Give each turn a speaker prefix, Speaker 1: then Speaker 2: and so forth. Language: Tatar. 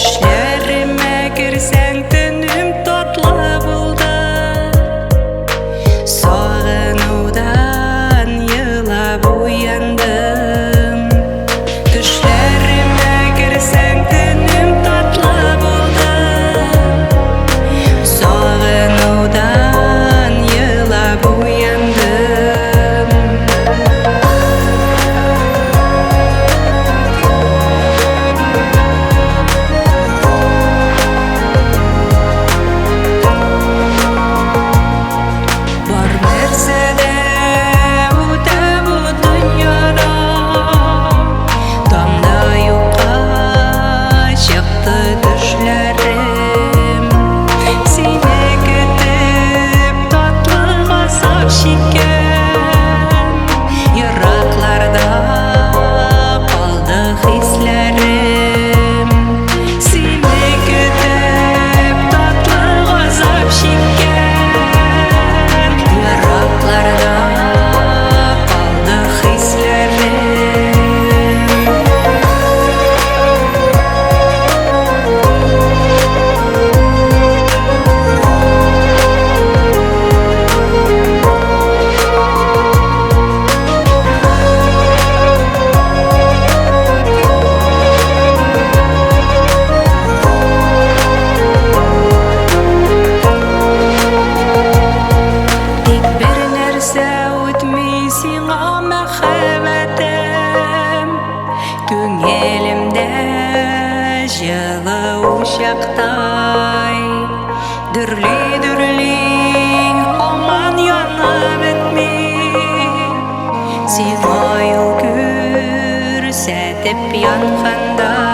Speaker 1: Төшләремә керсәң, төнем татлы булды. Сагынудан елап уяндым. Төшләремә керсәң, төнем татлы булды. Сагынудан елап уяндым. Бар нәрсә дә үтә бу дөньяда, Таңда юкка чыкты төшләрем. Сине көтеп татлы газап чиккән, Еракларда калды хисләрем. Сине көтеп татлы газап чиккән, Еракларда калды хисләрем. Тик бер нәрсә үтми сиңа мәхәббәтем, Күңелемдә җылы учактай, Дөрли-дөрли һаман янып бетми. Сиңа юл күрсәтеп янгандай.